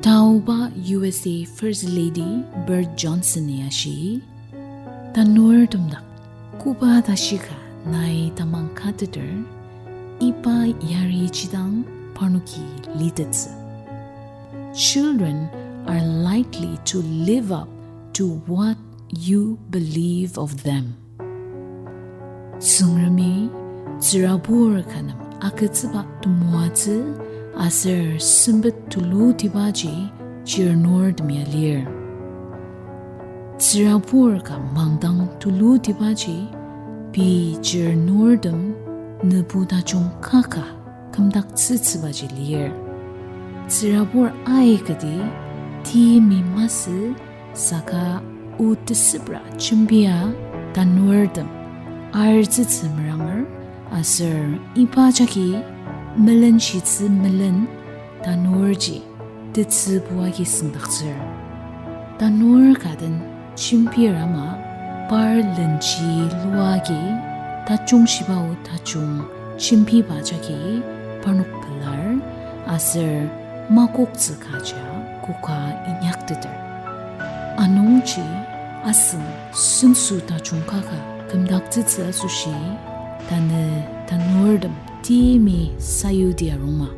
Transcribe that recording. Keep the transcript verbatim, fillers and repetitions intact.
Taoba U S A First Lady Bird Johnson-i ashi, tanurtem dak koba tashi ka nai tamang kateter, iba yari jidang parnoki litettsü. Children are likely to live up to what you believe of them. Tsüngremi tsürabur ka nem agütsüba temoatsü aser sempet tulutibaji chirnurtem ya lir. Tsürabur ka mangdang tulutibaji pei chirnurtem nübu tajung kaka kümdaktsütsübaji lir. Tsürabur aikati timi masü saka o tesüpra jembia tanurtem artsütsü meranger aser iba jagi melenshitsü melen tanurji tetsübu agi süngdaktsür. Tanur ka den jembir ama par lenji lua agi tajung shiba o tajung jembiba jagi parnok pelar aser makoktsü kaja koka inyakteter. Anungji asüng senso tajung kaka kümdaktsütsü asoshi tanü tanurtem timi sayudi arungma.